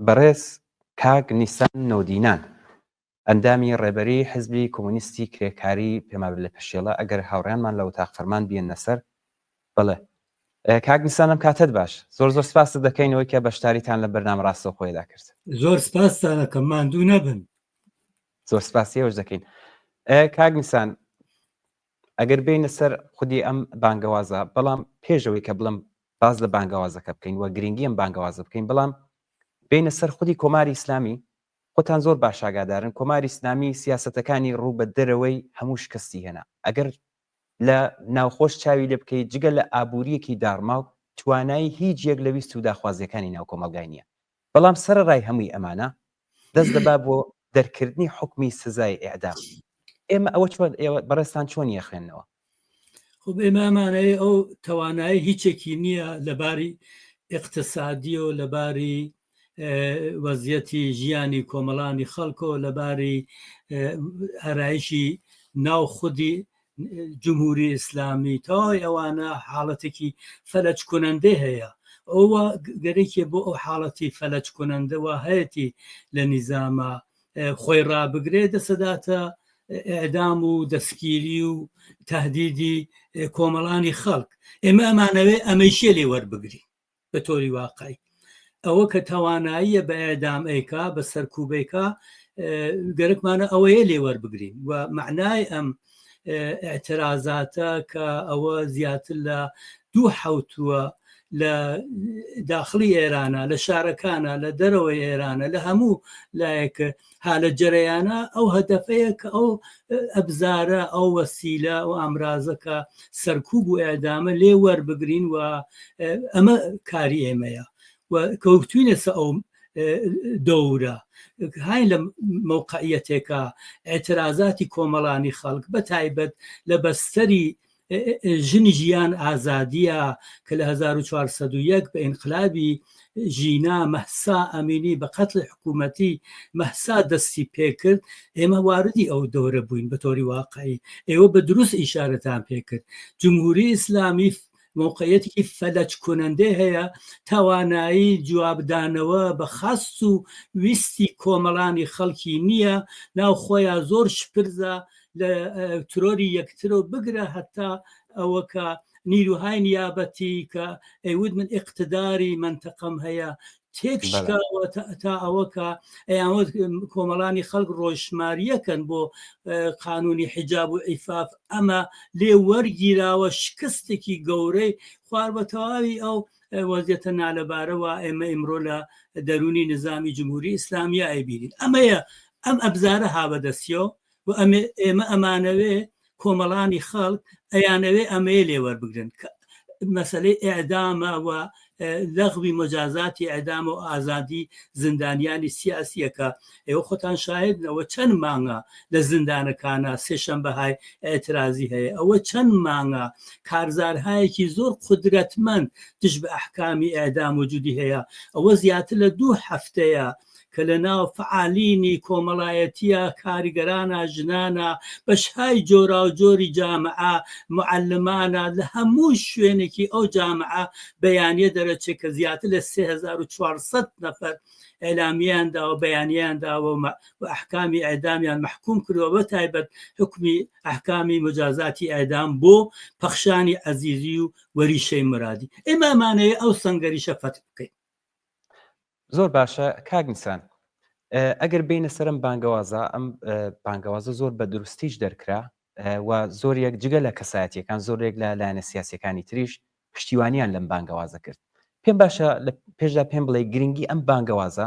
بەڕێز کاک نیسان نۆدینان ئەندامی ڕێبەری حزبی کۆمۆنیستی کرێکاری پێمابێت لە پەشێڵە ئەگەر هاوڕیانمان لە وتاق فەرمان بیێننە سەر بەڵێ کاک نیسان ئەم کاتەت باش زۆر زۆر سپاست دەکەینەوەی کە بەشداریتان لە بەرنامە ڕاستەوخۆیدا کرد. زۆر سپاستان ئەکەم ماندوو نەبن. زۆر سپاسی ئێوەش دەکەین. کاک نیسان ئەگەر بێینە سەر خودی ئەم بانگەوازە بەڵام پێشەوەی کە بڵم باز لە بانگەوازەکە بکەین و گرنگی ئەم بانگەوازە بکەین بەڵام بینە سەر خودی کۆماری ئیسلامی خۆتان زۆر باش ئاگادارن کۆماری ئیسلامی سیاسەتەکانی ڕوو بە دەرەوەی هەموو شکستی هێنا ئەگەر لە ناوخۆش چاوی لێ بکەیت جگە لە ئابووریەکی داڕماو توانایی هیچ یەک لە ویست و داخوازیەکانی ناو کۆمەڵگای نییە بەڵام سەرەڕای هەمووی ئەمانە دەست دەبا بۆ دەرکردنی حوکمی سزای ئێعدام ئێمە ئەوە چۆن ئێوە بەڕێزتان چۆن یەخوێننەوە؟ خب ئێمە ئەمانەیە ئەو توانایی هیچێکی نییە لەباری اقتصادی و لەباری وەزیەتی ژیانی کۆمەڵانی خەڵکۆ لەباری ئارایشی ناو خودی جمهوری ئیسلامی تەواوی ئەوانە حاڵەتێکی فەلەج کنەندەی هەیە ئەوە گەرەکێ بۆ ئەو حاڵەتی فەلەج کنەندە وا هەیەتی لە نیزامە خۆی ڕابگرێ دەسەداتە ئەدام و دەستگیری و تهدیدی کۆمەڵانی خەڵک ئێمە ئەمانەوێ ئەمەیشێ لێ وەربگرین بە تۆری واقعی ئەوە کە تەواناییە بە ئێدام ئەیکا بە سەرکوبێکا گەرەکمانە ئەوەیە لێ وەربگرین و معنای ئەم اعترازاتە کە ئەوە زیاتر لە دوو حوتووە لە داخلی ئێرانە لە شارەکانە لە دەرەوەی ئێرانە لە هەموو لایەک هالە جەرەیانە ئەو هەدەفەیە کە ئەو ئەبزارە ئەو وەسیلە ئەو ئامرازە کە سەرکوب و ئێدامە لێ وەربگرین و ئەمە کاری ئێمەیە و کەوتوینەسە ئەو دەورە هاین لە مەوقعیەتێکە ئاعترازاتی کۆمەڵانی خەڵک بە تایبەت لە بەستەری ژن ژیان ئازادیە کە لە 1401 بە ئینقلابی ژینا مەهسا ئەمینی بە قەتڵی حکوومەتی مەهسا دەستی پێکرد ئێمە واردی ئەو دەورە بووین بە تۆری واقعی ئێوە بە دروست ئیشارەتان پێکرد جمهوری ئیسلامی موقعیەتێکی فەلەج کنەندەی هەیە توانایی جوابدانەوە بە خواست و ویستی کۆمەڵانی خەڵکی نییە ناو خۆیان زۆر شپرزە لە ترۆری یەکترەوە بگرە هەتا ئەوە کە نیروهای نیابەتی کە ئەیوت من ئیقتداری مەنتەقەم هەیە تێک شکاوە تا ئەوە کە ئەیانوت کۆمەڵانی خەڵک ڕۆژشماریەکەن بۆ قانونی حیجاب و عیفاف ئەمە لێ وەرگیراوە شکستێکی گەورەی خوار بە تەواوی ئەو وەزیەتە نالەبارەوە ئێمە ئیمڕۆ لە دەرونی نظامی جمهوری ئیسلامیە ئەیبینین ئەمەیە ئەم ئەبزارە ها بەدەستیەوە و ئێمە ئەمانەوێ کۆمەڵانی خەڵک ئەیانەوێ ئەمەیە لێ وەربگرن کە مەسەلەی ئێعدامە و لەغوی مجازاتی ئێعدام و ئازادی زیندانیانی سیاسیە کە ئێوە خۆتان شاهدن ئەوە چەند مانگە لە زیندانەکانە سێشەنبەهای ئێعترازی هەیە ئەوە چەند مانگە کارزارهایەکی زۆر قودرەتمەند دژ بە ئەحکامی ئێعدام وجودی هەیە ئەوە زیاتر لە دوو هەفتەیە کە لە ناو فەعالینی کۆمەڵایەتیە کاریگەرانە ژنانە بەشهای جۆراوجۆری جامعە معەلمانە لە هەموو شوێنێکی ئەو جامعە بەیانیە دەرەچێت کە زیاتر لە 3400 نەفەر ئیعلامیان داوە بەیانیان داوە و ئەحکامی ئەعدامیان مەحکوم کردووە بە تایبەت حکومی ئەحکامی مجازاتی ئەعدام بۆ پەخشانی عەزیزی و وەریشەی مرادی ئێمە ئەمانەیە ئەو سەنگەریشە فەتح بکەین. زۆر باشە کاک نیسان ئەگەر بینە سەرم بانگەوازە ئەم بانگەوازە زۆر بە دروستیش دەرکرا و زۆر یەک جگە لە کەسایەتیەکان زۆرێک لە لایەنە سیاسەکانی تریش پشتیوانیان لەم بانگەوازە کرد پێم باشە لە پێشدا پێم بڵێ گرنگی ئەم بانگەوازە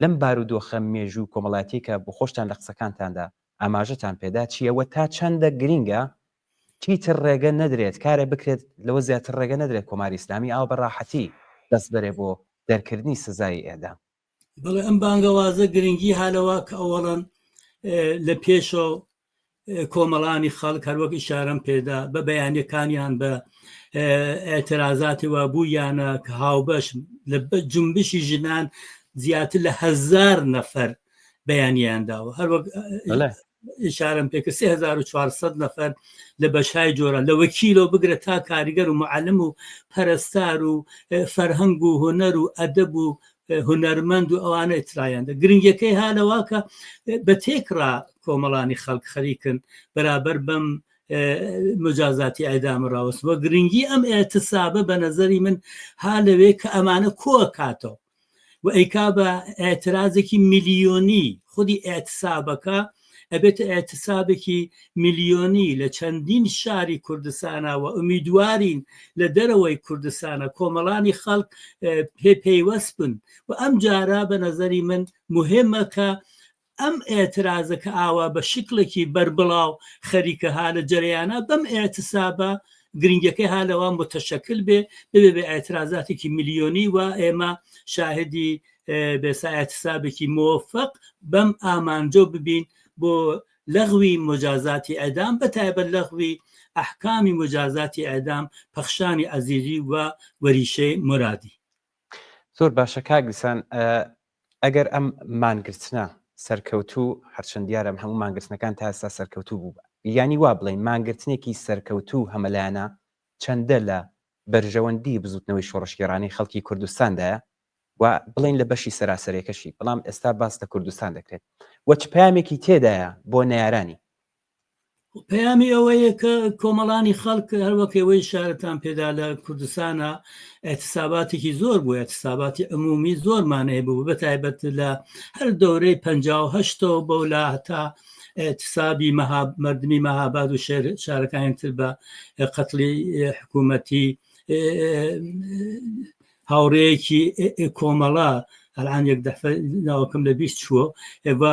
لەم بارودۆخە مێژوو کۆمەڵاتی کە بۆ خۆشتان لە قسەکانتاندا ئاماژەتان پێدا چییەوە تا چەندە گرنگە چیتر ڕێگە نەدرێت کارێ بکرێت لەوە زیاتر ڕێگە نەدرێت کۆماری ئیسلامی ئاوا بە ڕاحەتی دەست بەرێ بۆ دەرکردنی سزای ئێعدام. بەڵێ ئەم بانگەوازە گرنگی هالەوە کە ئەوەڵەن لە پێشەوە کۆمەڵانی خەڵک هەروەک ئیشارەم پێدا بە بەیانەکانیان بە ئاعترازاتی وا بوویانە کە هاوبەش لە جنبشی ژنان زیاتر لە هەزار نەفەر بەیانیان داوە هەروەک ئشارم پێکە 3400 نەفەر لە بەشای جۆرە لە وەکیلەوە بگرە تا کاریگەر و معلم و پەرستار و فەرهەنگ و هونەر و ئەدەب و هونەرمەند و ئەوانە ئیترایان دە گرنگیەکەی ها لەوە کە بە تێکڕا کۆمەڵانی خەڵک خەریکن بەرابەر بەم مجازاتی ئەدام ڕاوەست وە گرنگی ئەم ئێتسابە بە نەزەری من ها لەوێ کە ئەمانە کۆکاتەوە و ئەیکا بە ئێترازێکی ملیۆنی خودی ئێتسابەکە ئەبێتە ئێتسابێکی ملیۆنی لە چەندین شاری کوردستانە و ئومیدوارین لە دەرەوەی کوردستانە کۆمەڵانی خەڵک پێ پەیوەست بن و ئەم جارە بە نەزەری من مهمە کە ئەم ئێترازە کە ئاوا بە شکڵێکی بەربڵاو خەریکە ها لە جەرەیانە بەم ئێتسابە گرنگیەکەی ها لەوە متشکل بێ ببێ بە ئێترازاتێکی ملیۆنی و ئێمە شاهدی بێسا ئێتسابێکی مۆفق بەم ئامانجۆ ببین بۆ لەغوی مجازاتی ئەدام بە تایبەت لەغوی ئەحکامی مجازاتی ئەدام پەخشانی عەزیزی و وەریشەی مورادی. زۆر باشە کاک دیسان ئەگەر ئەم مانگرتنە سەرکەوتوو هەرچەند دیارە هەموو مانگرتنەکان تا ئێستا سەرکەوتوو بوو یانی وا بڵێین مانگرتنێکی سەرکەوتوو هەمەلایەنە چەندە لە بەرژەوەندی بزوتنەوەی شۆڕشگێڕانەی خەڵکی کوردستاندایە و بڵێین لە بەشی سەراسەرێکەشی بەڵام ئێستا باس لە کوردستان دەکرێت و چ پەیامێکی تێدایە بۆ نەیارانی؟ پەیامی ئەوەیە کە کۆمەڵانی خەڵک هەروەک ئێوەی شارەتان پێدا لە کوردستانە احتساباتێکی زۆر بوو احتساباتی عمومی زۆرمان هەیە بوو بە تایبەت لە هەر دەورەی 58ەوە بەولا هەتا احتسابی مردمی مەهاباد و شارەکانی تر بە قەتڵی حکوومەتی هاوڕێیەکی کۆمەڵە ئەلان یەک دەفە ناوەکەم لە بیست چووە و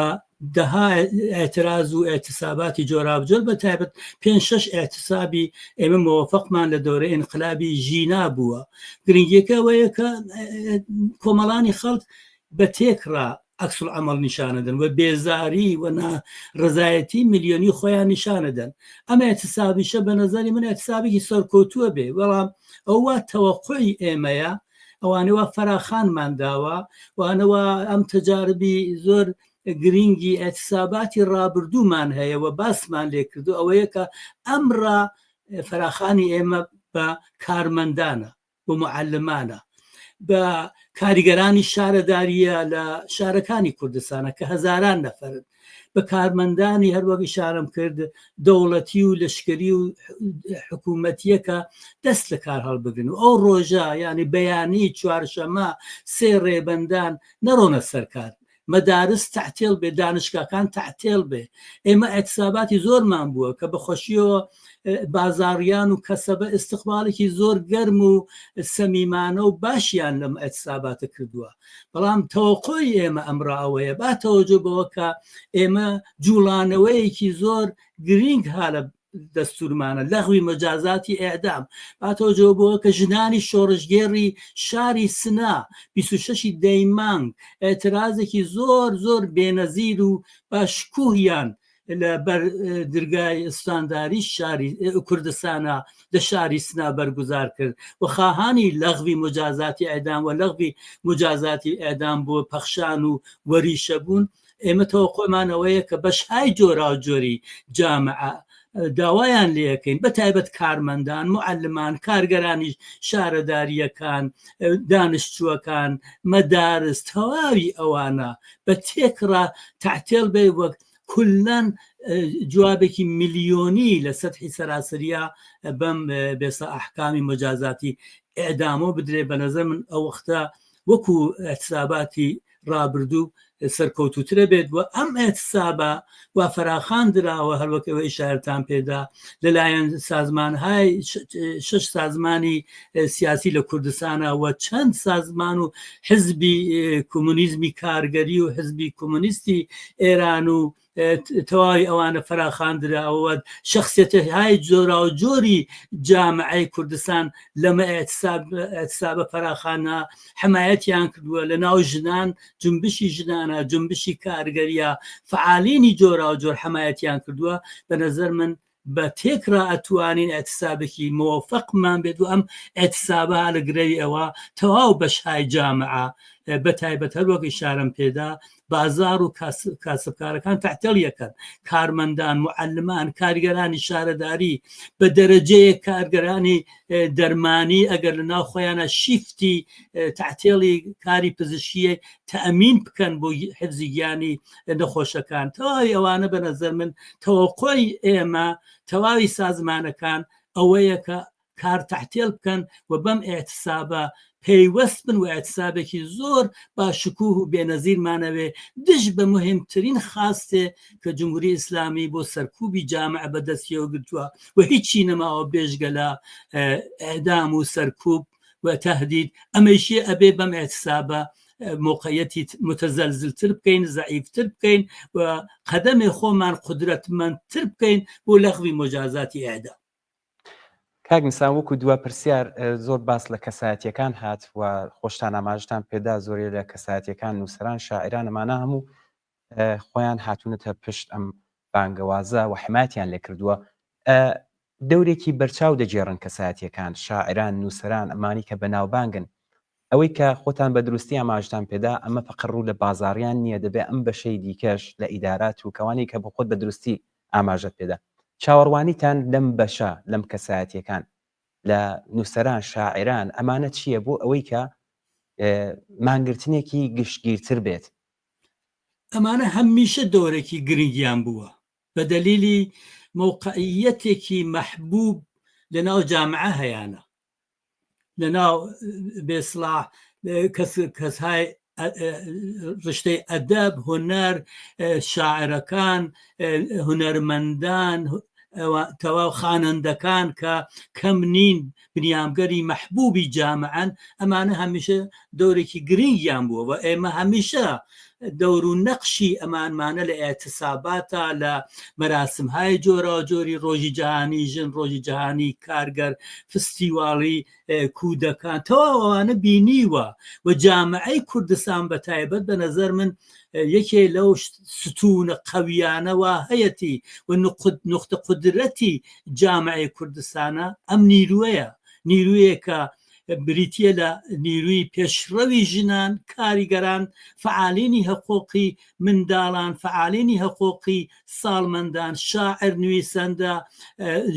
دەها ئاعتراز و ئاعتساباتی جۆراوجۆر بە تایبەت پێ شش ئاعتسابی ئێمە مۆفقمان لە دەورە ئینقلابی ژینا بووە گرنگیەکە ئەوەیە کە کۆمەڵانی خەڵک بە تێکڕا عکس العمل نیشانەدەن و بێزاری و ناڕەزایەتی ملیۆنی خۆیان نیشانەدەن ئەم اعتصابیشە بە نظری من اعتصابێکی سەرکەوتووە بێ بەڵام ئەوە تەوەقعی ئێمەیە ئەوانەوە فەراخانمان داوە وانەوە ئەم تەجاربی زۆر گرنگی اعتصاباتی ڕابردوومان هەیە و باسمان لێکردو ئەوەیە کە ئەمڕا فەراخانی ئێمە بە کارمەندانە بە موعەلمانە، بە کاریگەرانی شارەدارییە لە شارەکانی کوردستانە کە هەزاران نەفەرن، بە کارمەندانی هەروەک ئیشارەم کرد دەوڵەتی و لەشکری و حکوومەتیە کە دەست لە کار هەڵبگرن و ئەو ڕۆژە یانی بەیانی چوارشەمە سێ ڕێبەندان نەڕۆنە سەر کار مەدارس تەعتێڵ بێ، دانشگاکان تەعتێڵ بێ. ئێمە ئیعتساباتی زۆرمان بووە کە بە خۆشییەوە بازاڕیان و کەسەبە ئیستقباڵێکی زۆر گەرم و سەمیمانە و باشیان لەم ئیعتساباتە کردووە. بەڵام تەوەقوعی ئێمە ئەمڕۆ ئەوەیە با تەوەجۆ بەوە کە ئێمە جووڵانەوەیەکی زۆر گرینگ ها لە دەستورمانە لەغوی مەجازاتی ئێعدام با تەوەجۆ بەوە کە ژنانی شۆڕشگێڕی شاری سنە 26 دەی مانگ ئێعترازێکی زۆر زۆر بێنەزیر و با شکوهیان لە بەر درگای ئستانداری شاری کوردستانە لە شاری سنا بەرگوزار کرد و خواهانی لەغوی مجازاتی ئەدام و لەغوی مجازاتی ئەدام بۆ پەخشان و وەریشە بوون ئێمە تەوەقوعمان ئەوەیە کە بەشهای جۆراوجۆری جامعە داوایان لێەکەین بە تایبەت کارمەندان معلمان کارگەرانی شارەداریەکان دانیشتووەکان مەدارس تەواوی ئەوانە بە تێکڕا تعتێل بێ وەک کلەن جوابێکی ملیۆنی لە سەتحی سەراسەریا بەم بێسا ئەحکامی مەجازاتی ئەدامۆ بدرێ بە نظر من ئەو وەختە وەکو احتساباتی ڕابردوو سەرکەوتووترە بێت و ئەم ئێتسابە وا فەراخان دراوە هەروەک ئەوە ئیشارەتان پێدا لەلایەن سازمانهای شش سازمانی سیاسی لە کوردستانە و چەند سازمان و حزبی کۆمۆنیزمی کارگەری و حزبی کۆمۆنیستی ئێران و تەواوی ئەوانە فراخاندراوە شخصێتهای جۆراوجۆری جامعەی کوردستان لەمە ئەتسابە فراخانە حمایەتیان کردووە لە ناو ژنان جنبشی ژنانە جنبشی کارگەریە فعالینی جۆراوجۆر حمایەتیان کردووە بە نظر من بە تێکڕا ئەتوانین ئیعتسابێکی مۆفەقمان بێت و ئەم ئیعتسابە لە گرەوی ئەوە تەواو بەشهای جامعە. بە تایبەت هەر وەک ئیشارەم پێدا بازار و کاسبکارەکان تەعتێڵیەکەن کارمەندان معلمان کارگەرانی شارەداری بە دەرەجەیەک کارگەرانی دەرمانی ئەگەر لە ناو خۆیانە شیفتی تەعتێڵی کاری پزیشکیە تەئمین بکەن بۆ حفزی گیانی نەخۆشەکان تەواوی ئەوانە بە نەزەر من تەوەقۆی ئێمە تەواوی سازمانەکان ئەوەیە کە کار تەعتێل بکەن و بەم ئیعتسابە پەیوەست بن و ئیعتسابێکی زۆر با شکوه و بێنەزیرمانەوێ دژ بە مهمترین خاستێ کە جمهوری ئیسلامی بۆ سەرکوبی جامعە بەدەستیەوە گرتووە و هیچی نەماوە بێژگە لە ئیعدام و سەرکوب و تهدید ئەمەیشی ئەبێ بەم ئیعتسابە موقعیەتی متزلزلتر بکەین زەعیفتر بکەین و قەدەمێ خۆمان قودرەتمەندتر بکەین بۆ لەغوی مجازاتی ئیعدام. کاک نیسان وەکو دوا پرسیار زۆر باس لە کەسایەتیەکان هات و خۆشتان ئاماژتان پێدا زۆرێ لە کەسایەتیەکان نووسەران شاعران ئەمانە هەموو خۆیان هاتوونەتە پشت ئەم بانگەوازە و حمایەتیان لێ کردووە دەورێکی بەرچاو دەگێڕن کەسایەتیەکان شاعران نووسەران ئەمانی کە بەناوبانگن ئەوەی کە خۆتان بە دروستی ئاماژتان پێدا ئەمە فەقەر ڕوو لە بازاڕیان نییە دەبێ ئەم بەشەی دیکەش لە ئیدارات و کەوانی کە بۆ خۆت بە دروستی ئاماژەت پێدا چاوەڕوانیتان لەم بەشە لەم کەسایەتیەکان لە نووسەران شاعران ئەمانە چییە بۆ ئەوەی کە مانگرتنێکی گشتگیرتر بێت؟ ئەمانە هەمیشە دەورێکی گرنگیان بووە بە دەلیلی مەوقعیەتێکی مەحبوب لە ناو جامعە هەیانە لە ناو بێسڵاح کەس کەسهای ڕشتەی ئەدەب هونەر شاعرەکان هونەرمەندان تەواو خانەندەکان کە کەم نین بنیامگەری مەحبوبی جامعەن ئەمانە هەمیشە دەورێکی گرنگیان بووە و ئێمە هەمیشە دەور و نەقشی ئەمانمانە لە ئیعتساباتا لە مەراسمهای جۆراوجۆری ڕۆژی جەهانی ژن ڕۆژی جەهانی کارگەر فستیواڵی کودەکان تەواو ئەوانە بینیوە و جامعەی کوردستان بە تایبەت بە نەزەر من یەکێ لەو ستونە قەویانە وا هەیەتی و نقطە قودرەتی جامعەی کوردستانە ئەم نیروەیە نیرویەکە بریتییە لە نیروی پێشڕەوی ژنان، کاریگەران، فەعالینی هەقوقی منداڵان، فەعالینی هەقوقی ساڵمەندان، شاعر، نویسەندە،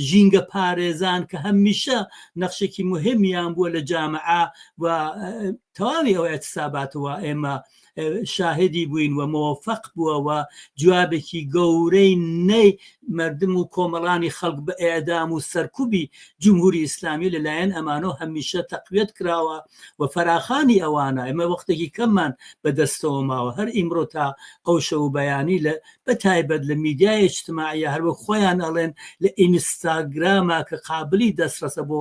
ژینگە پارێزان کە هەمیشە نەخشێکی موهیمیان بووە لە جامعە و تەواوی ئەو ئیعتساباتە وا ئێمە شاهدی بووین و مۆفەق بووە و جوابێکی گەورەی نەی مردم و کۆمەڵانی خەڵک بە ئێعدام و سەرکوبی جمهوری ئیسلامی لەلایەن ئەمانۆ هەمیشە تەقویەت کراوە و فەراخانی ئەوانە ئێمە وەختێکی کەممان بە دەستەوە ماوە هەر ئیمڕۆ تا ئەو شەو و بەیانی لە بە تایبەت لە میدیای ئیجتماعیە هەر وەک خۆیان ئەڵێن لە ئینستاگراما کە قابلی دەستڕەسە بۆ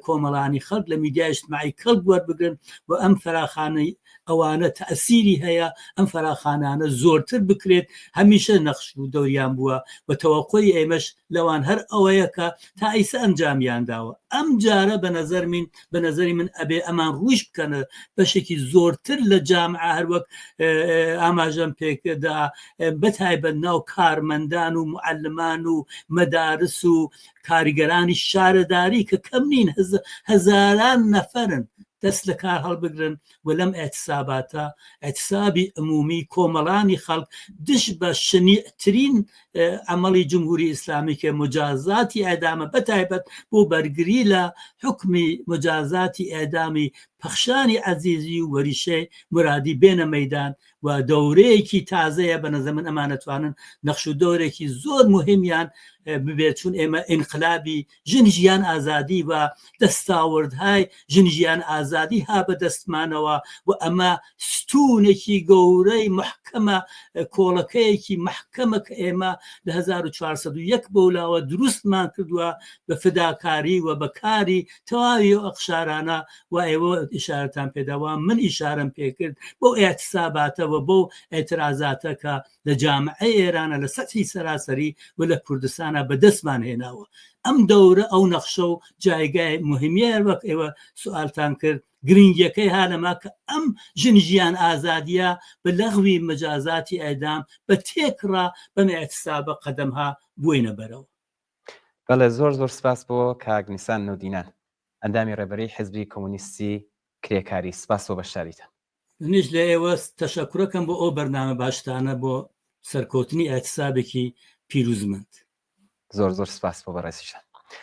کۆمەڵانی خەڵک لە میدیای ئیجتماعی کەڵک وەربگرن و ئەم فەراخانەی ئەوانە تەئسیری هەیە ئەم فەراخانانە زۆرتر بکرێت هەمیشە نەخش و دەوریان بووە و تەوەقوی ئێمەش لەوان هەر ئەوەیە کە تا ئیسە ئەنجامیان داوە ئەم جارە بە نەزەر من بە نەزەری من ئەبێ ئەمان ڕووش بکەنە بەشێکی زۆرتر لە جامعە هەروەک ئاماژەم پێکدا بەتایبەت ناو کارمەندان و معلمان و مەدارس و کاریگەرانی شارەداری کە کەم نین هەزاران نەفەرن دەست لە کار هەڵبگرن و لەم ئیعتساباتە، ئیعتسابی عمومی کۆمەڵانی خەڵک دژ بە شنیعترین عەمەڵی جمهوری ئیسلامی کە مجازاتی ئیعدامە بە تایبەت بۆ بەرگری لە حوکمی مجازاتی ئیعدامی پەخشانی عەزیزی و وەریشەی مورادی بێنە مەیدان و دەورەیەکی تازەیە بە نەزەر من ئەمان ئەتوانن نەخش و دەورێکی زۆر موهیمیان ببێت چون ئێمە ئینقلابی ژن ژیان ئازادی و دەستاوردهای ژن ژیان ئازادی ها بە دەستمانەوە و ئەمە ستونێکی گەورەی محکەمە کۆڵەکەیەکی محکەمە کە ئێمە لە 1401 بەولاوە دروستمان کردووە بە فداکاری و بە کاری تەواوی ئەو ئەقشارانە و ئێوە ئیشارەتان پێدا و من ئیشارەم پێکرد بەو ئیعتساباتە و بەو ئیعترازاتە کە لە جامعەی ئێرانە لە سەتحی سەراسەری و لە کوردستانە بەدەستمان هێناوە ئەم دەورە ئەو نەخشە و جایگای موهیمیە وەک ئێوە سوالتان کرد گرنگیەکەی ها لەما کە ئەم ژن ژیان ئازادیە بە لەغوی مەجازاتی ئەدام بە تێکڕا بەم ئیعتسابە قەدەمها بووینە بەرەوە. بەڵێ زۆر زۆر سپاس بۆ کاک نیسان نۆدینان ئەندامی ڕێبەری حزبی کۆمۆنیستی کرێکاری سپاس بۆ بەشداریتان. منیش لە ئێوە تەشەکورەکەم بۆ ئەو بەرنامە باشتانە بۆ سەرکەوتنی ئیعتسابێکی پیروزمەند. زۆر زۆر سپاس بۆ بەڕێزیشتان.